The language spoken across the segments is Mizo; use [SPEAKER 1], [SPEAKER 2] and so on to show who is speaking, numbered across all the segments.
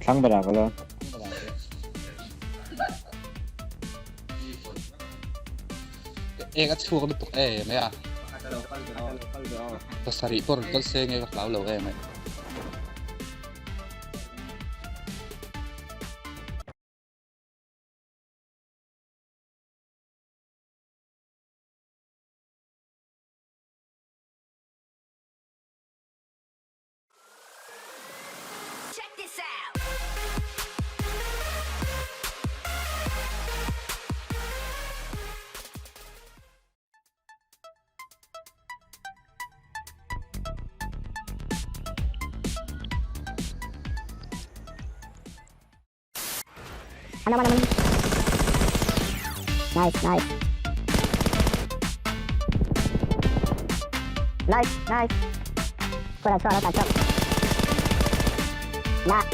[SPEAKER 1] Thlang berah ka lo.
[SPEAKER 2] Eng a chhuak lutuk em mai a. Pasarih pawh rawn kal se nge ka hlau lo em mai.
[SPEAKER 3] Nice, nice. Nice, nice. Kau dah tak cok. Nah.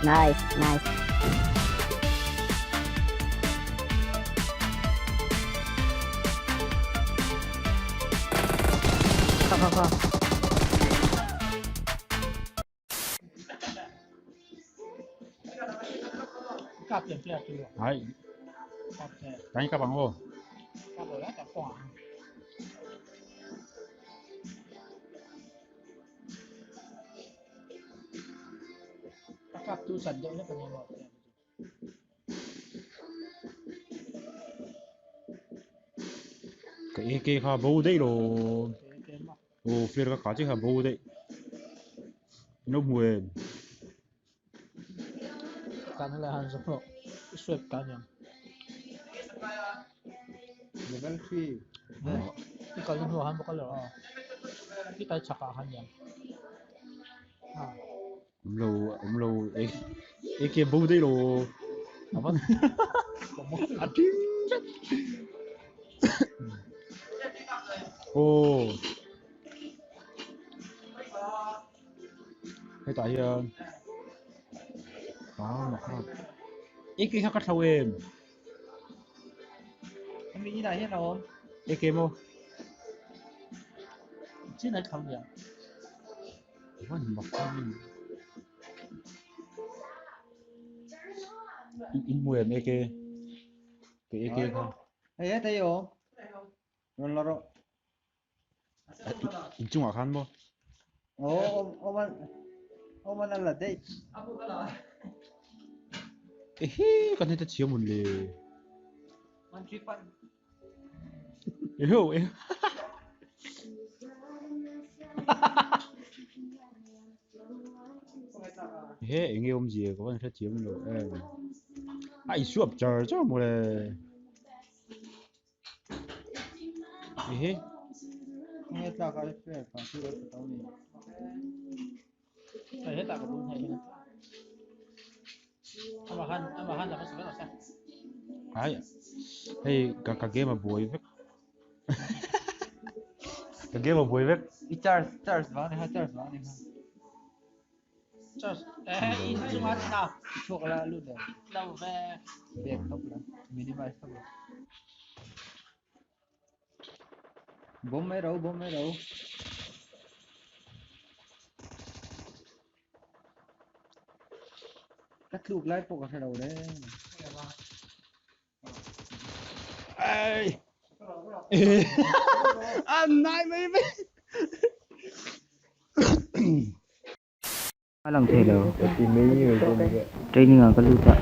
[SPEAKER 3] Nice, nice. Kau, kau, kau.
[SPEAKER 1] Hai. Tanya ka bang ho. Ka AK kha bo daih lo. Aw flare ka kah chiah kha bo daih. Ilo hmu em?
[SPEAKER 4] Level 3.
[SPEAKER 1] Awm lo awm lo AK bo daih lo. A thing vek. Aw. Hetah hian ah mak mak AK kha ka thlo em? AK maw? Wan mak in hmu em AK? Ke AK kha.
[SPEAKER 4] Hei hei awm. Rawn la rawh.
[SPEAKER 1] Inchungah khan maw?
[SPEAKER 4] Aw awm awm an la daih.
[SPEAKER 1] Ehe kan heta thiam hun le. Eho eh. Ehe enge awmzia ka van hrethiam lo em. A insuap char char maw le. Ehe.
[SPEAKER 4] Nge tlak a flare ka chu ka to ni.
[SPEAKER 1] Ai hei ka ka game a buai vek. Ka game a buai vek.
[SPEAKER 4] I charge charge vang ni kha charge vang ni kha. Chhuak la lut le. Back top la minimize top la. Bom mai ro bom mai ro. Ka tluk lai pawh ka hre lo le.
[SPEAKER 1] Ai. An nai mai mai.
[SPEAKER 5] A lang thei lo training ah ka lut a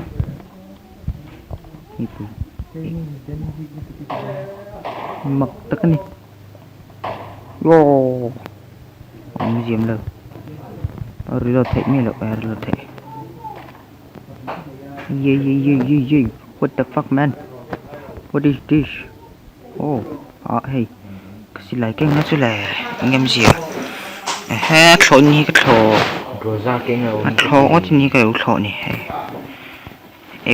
[SPEAKER 5] mipui mak tak a ni aww awmziam lo a reload theih miah loh a reload theih ye ye ye ye ye what the fuck man what is this aw ah hei ka silai keng na chu le eng em zia ehe a thlawh ni hi ka thlawh a thlawh ngawt in hi ka lo thlawh ni hei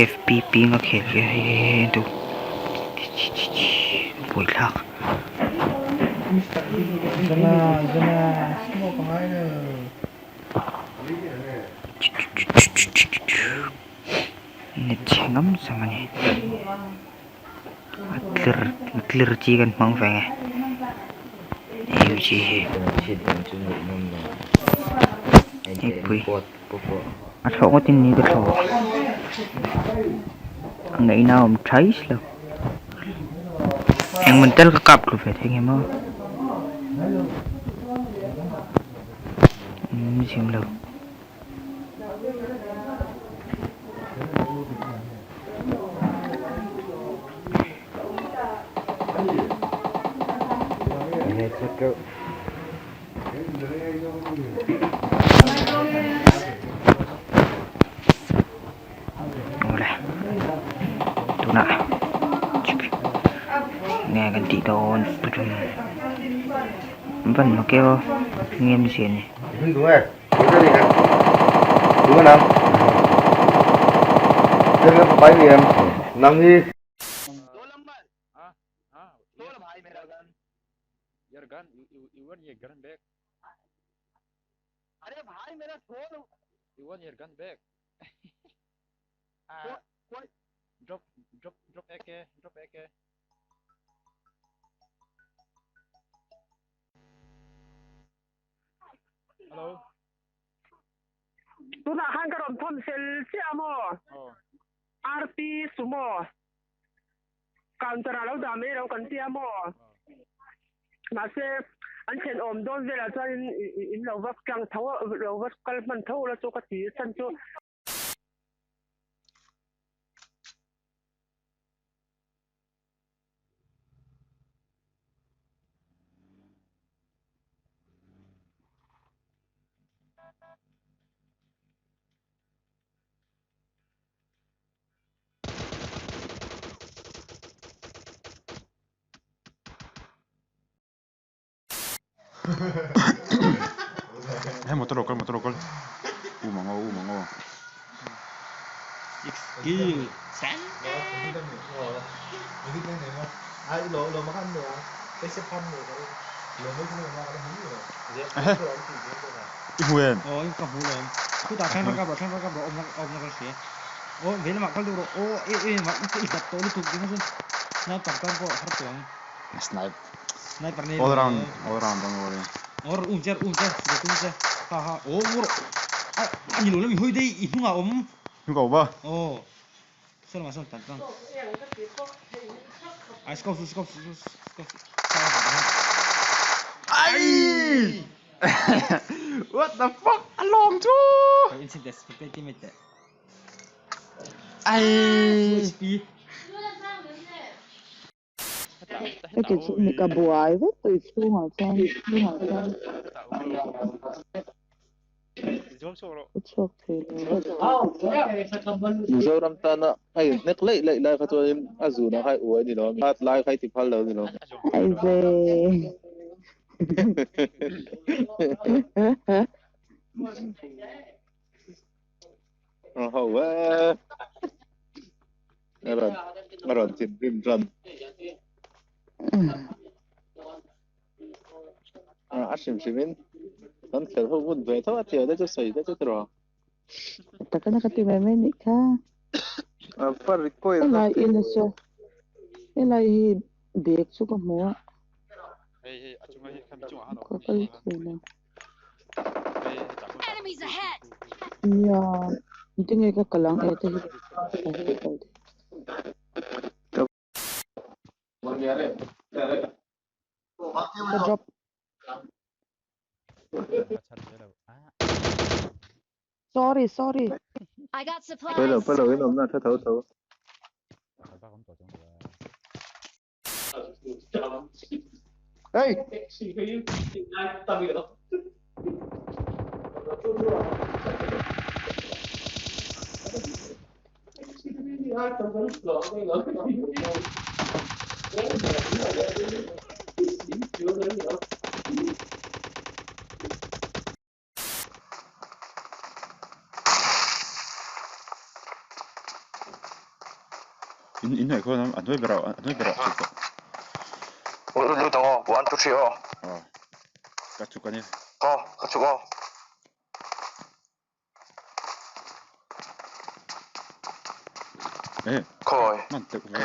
[SPEAKER 5] fpp nga khel hi hei hei hei tu buaithlak. Net chhe ngam sam a ni a tlir a tlir chi kan hmang ve nge AUG hi heipui a thlawh ngawt in ni ka thlawh a ngaihna a awm thais lo engmaw tel ka kap tlu ve thei nge maw umm zim lo. Awle tunah nge kan tih dawn van mak e aw enge awmzia ni.
[SPEAKER 6] Tunah khan ka rawn thawn fel chiah a maw? RP Sumo counter ah lo dah mai lo kan tia maw? Mahse an thlen awm dawn velah chuan in lo va tlang tho lo va kal hman tho ula chu ka ti a chhan chu.
[SPEAKER 1] Hei motor lo kal motor lo kal um ang aw um ang aw.
[SPEAKER 4] Six kill.
[SPEAKER 1] I hmu em?
[SPEAKER 4] Aw ka hmu lawm. Chutah thlan kap rawh thlan kap rawh awmna awmna ka hria. Aw veilamah kal deuh rawh aw e e i dap tawh lutuk ding chuan sniper tan pawh har tawh ang.
[SPEAKER 1] Snipe.
[SPEAKER 4] Sniper nei
[SPEAKER 1] All round all round don't worry.
[SPEAKER 4] Or um che um che silo tum che ha ha aw ur a ani lo lami hawi daih i hnungah awm.
[SPEAKER 1] Hnungah awm a.
[SPEAKER 4] Aw sawn sawn tan tlang. Ai scope su scope su scope su.
[SPEAKER 1] Ai! What the fuck? A lawng chu!
[SPEAKER 4] Incident teammate.
[SPEAKER 1] Ai!
[SPEAKER 4] HP.
[SPEAKER 7] Heti chu mi ka buai vek tui chhungah chuan ka chhuak thei lo.
[SPEAKER 8] Mizoram tana hei hnek laih laih lai kha chuanin a zunah kha i uai ni lo a mi, at lai kha i ti phal lo ni lo.
[SPEAKER 7] Ai ve.
[SPEAKER 8] Ho e. A rawn a rawn thinrim ran. A hrim hrimin kan khelh ho ngun ve tho a thiam te chu sawi te chu tiraw.
[SPEAKER 7] Takana ka ti mai mai nih kha.
[SPEAKER 8] A va recoil
[SPEAKER 7] Helai ila saw helai hi bag chu ka hmu a. Ka kal thei lo. Nia tinge ka kal ang e te hi ka hre kal thei. Ka drop. Sorry sorry.
[SPEAKER 9] I got supplies.
[SPEAKER 8] Pawilo pawilo in awmna tha tho tho. Hey!
[SPEAKER 1] In in hnuai khawn a hnuai berah a hnuai berah chhuk tawh.
[SPEAKER 10] Lut ang aw, 1 2 3 aw.
[SPEAKER 1] Aw ka chhuk a nia.
[SPEAKER 10] Aw ka chhuk aw. Khawi.
[SPEAKER 1] Man teuh ve.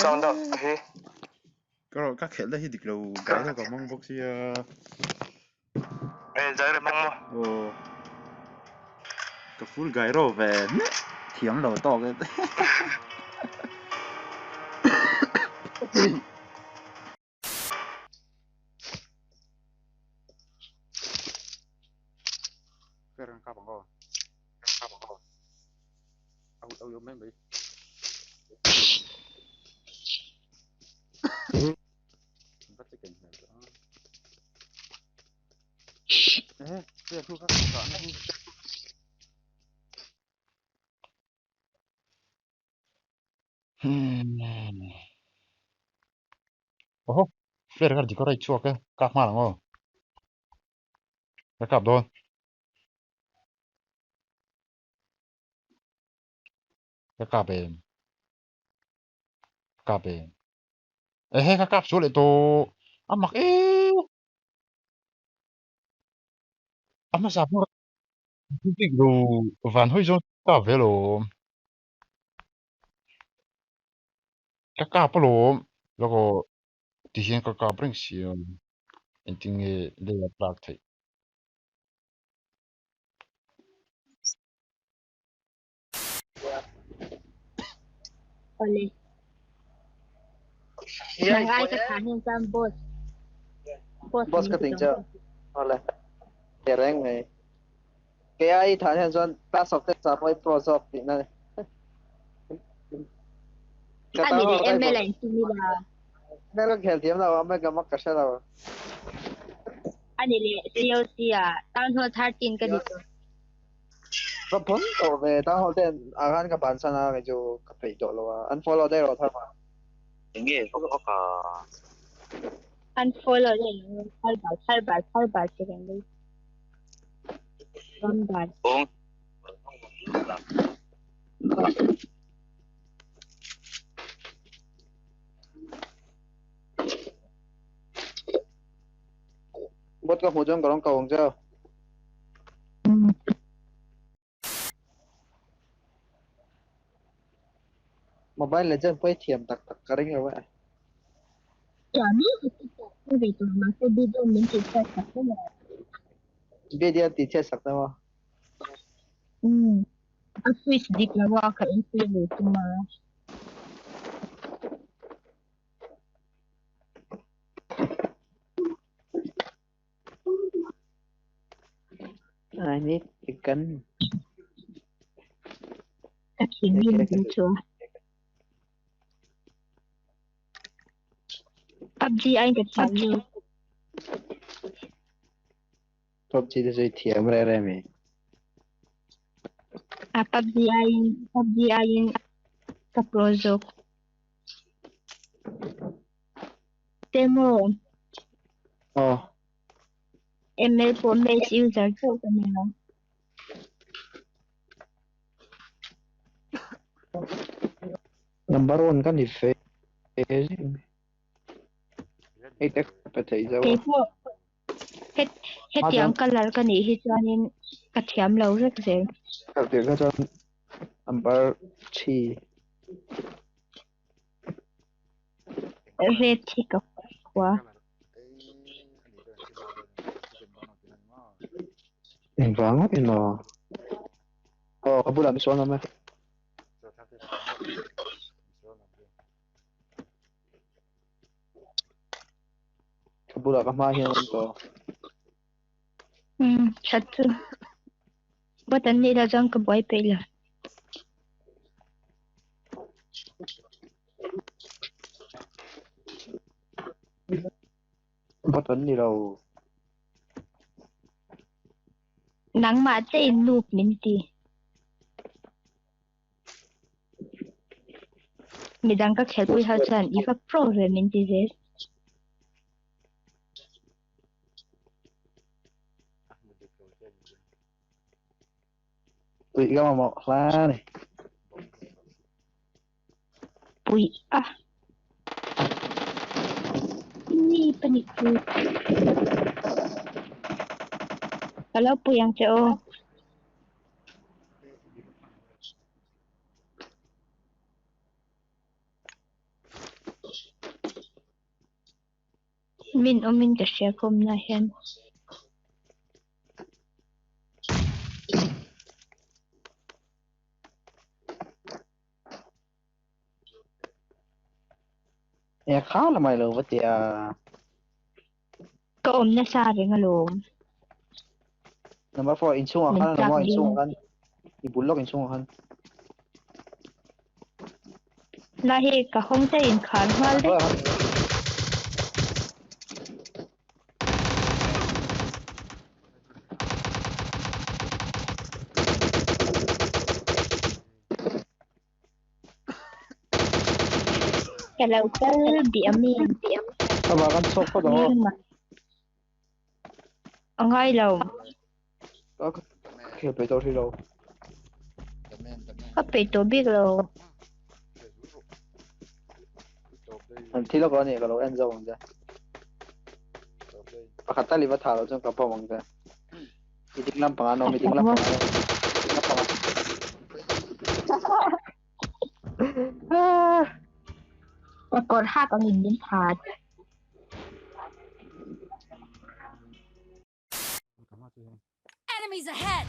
[SPEAKER 10] Down down hi.
[SPEAKER 1] Ka rawh ka khelh na hi dik lo gai lo ka hmang bawk sia.
[SPEAKER 10] Eh zai rem hmang maw?
[SPEAKER 1] Aw. Ka full gai ro ve thiam lo tawk e. Oho, flare kha dikawr a chhuak e, kap nghal ang aw. Ka kap dawn. Ka kap em. Ka kap em. Ehe ka kap sual leh tawh. A mak e. A hmasa pawh bik lo van hawi zawng kap ve alawm. Ka kap alawm lawk aw ti hian ka kap reng si a engtin nge lei a tlak theih.
[SPEAKER 9] Awle. Nang ai ka tha hian chuan boss. Boss
[SPEAKER 11] Boss ka ting chu. Awle. Ke reng mai. Ke ai tha hian chuan class of te cha pawh i pro zawk tih na. Ka
[SPEAKER 9] Ani
[SPEAKER 11] tang
[SPEAKER 9] leh
[SPEAKER 11] ho kai
[SPEAKER 9] ML in tum ila.
[SPEAKER 11] ML ka khel thiam lo a ka mak ka hre lo.
[SPEAKER 9] Ani leh COC ah Town Hall 13 ka ni tawh.
[SPEAKER 11] Ka pawn tawh ve Town Hall ten ah khan ka bansan a kei chu ka peih tawh lo a unfollow daih rawh thar mah.
[SPEAKER 10] Enge vak vak a.
[SPEAKER 9] Unfollow daih rawh thar bar thar bar thar bar ti reng daih. Ram bar.
[SPEAKER 10] Awng.
[SPEAKER 11] Bot ka hmuh chuan ka rawn ko ang che. Mobile Legend pawh i thiam tak tak ka ring lo e.
[SPEAKER 9] Chuan i ti ve tur mahse video min tih chhiat sak hle mai.
[SPEAKER 11] Video tih chhiat sak deuh a.
[SPEAKER 9] Umm a switch dik lo a ka inpui lui tum a.
[SPEAKER 11] I need a gun.
[SPEAKER 9] Ka thinrim ding chu. PUBG aiin ka thiam lo.
[SPEAKER 11] PUBG te chu i thiam reh reh mai.
[SPEAKER 9] A PUBG aiin PUBG aiin ka pro zawk. Temo.
[SPEAKER 11] Aw.
[SPEAKER 9] ML pawh mage user chauh ka ni lo.
[SPEAKER 11] Number one ka ni ve Hei te pe thei zo a.
[SPEAKER 9] Keipawh het hetiang colour ka nih hi chuanin ka thiam lo vek zel.
[SPEAKER 11] Kal tir kha chuan number three.
[SPEAKER 9] Red hi ka hua.
[SPEAKER 11] Engvang ngawt in maw? Aw ka bulah misual awm e. Ka bulah ka hma hian awm tawh.
[SPEAKER 9] Umm that chu. Bot an nih lah chuan ka buai peih lo.
[SPEAKER 11] Bot an ni lo.
[SPEAKER 9] Nangmah che in noob min ti. Midang ka khelpui ho chuan i va pro ve min ti zel.
[SPEAKER 11] Puih ka mamawh hla ni.
[SPEAKER 9] Puih a. Ni. Hlip a nih chu. Ka lo pui ang che aw. Min awmin ka hria khawmna hian.
[SPEAKER 11] E kha la mai lo va tia.
[SPEAKER 9] Ka awm nasa reng alawm.
[SPEAKER 11] Number 4 inchhungah
[SPEAKER 9] Min
[SPEAKER 11] khan
[SPEAKER 9] tlak
[SPEAKER 11] emaw
[SPEAKER 9] ding.
[SPEAKER 11] inchhungah khan i bul lawk inchhungah khan.
[SPEAKER 9] La hi ka hawng te inkhar nghal vek. Ka lo kal bih a mi.
[SPEAKER 11] Aba kan chhuak phawt ang aw.
[SPEAKER 9] A ngai lo.
[SPEAKER 11] Ka khel peih tawh hrih lo.
[SPEAKER 9] Ka peih tawh bik lo.
[SPEAKER 11] An thi lawk a ni ka lo en zauh ang che. Pakhat tal i va thah loh chuan ka pawm ang che. I ding lampang ah an awm, i ding lampang ah an awm. Ding lampang ah.
[SPEAKER 9] Ka kawr hak ang in min that.
[SPEAKER 12] Enemies ahead!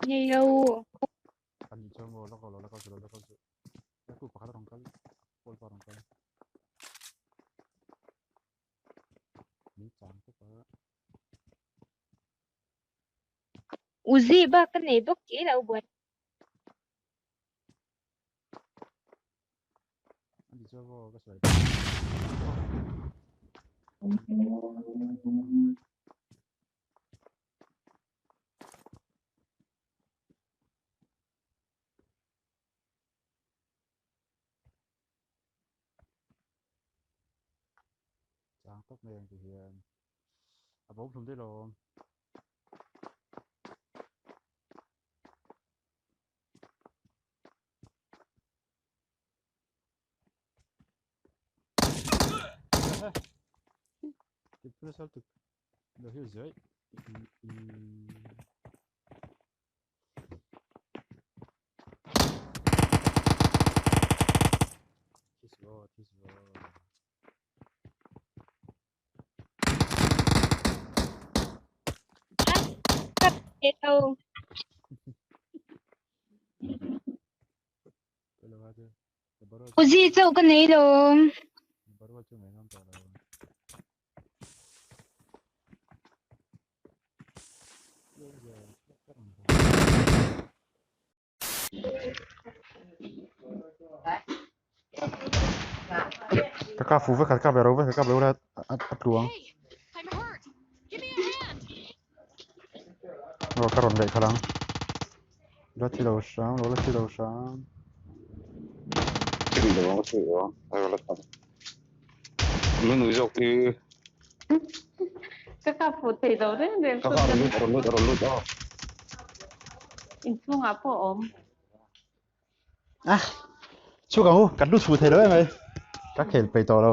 [SPEAKER 9] Nei lo. Uzi bak ka nei bawk tih lo buai. Hello. Uzi chauh ka nei lo.
[SPEAKER 1] Ka ka fu vek khat ka ve ro vek ka ve ula a tluang. Aw ka rawn leh khalh ang. La thi lo hram lo la thi lo hram.
[SPEAKER 10] Thil lo ang thil lo ang a la tam. Nunui zawk hi.
[SPEAKER 13] Ka kap fuh thei lo reng reng
[SPEAKER 10] Ka kha rawn lut rawn lut rawn lut aw.
[SPEAKER 13] Inchhungah pawh a awm.
[SPEAKER 1] Ah chhuk ang u kan lut fuh thei lo em ai ka khel peih tawh lo.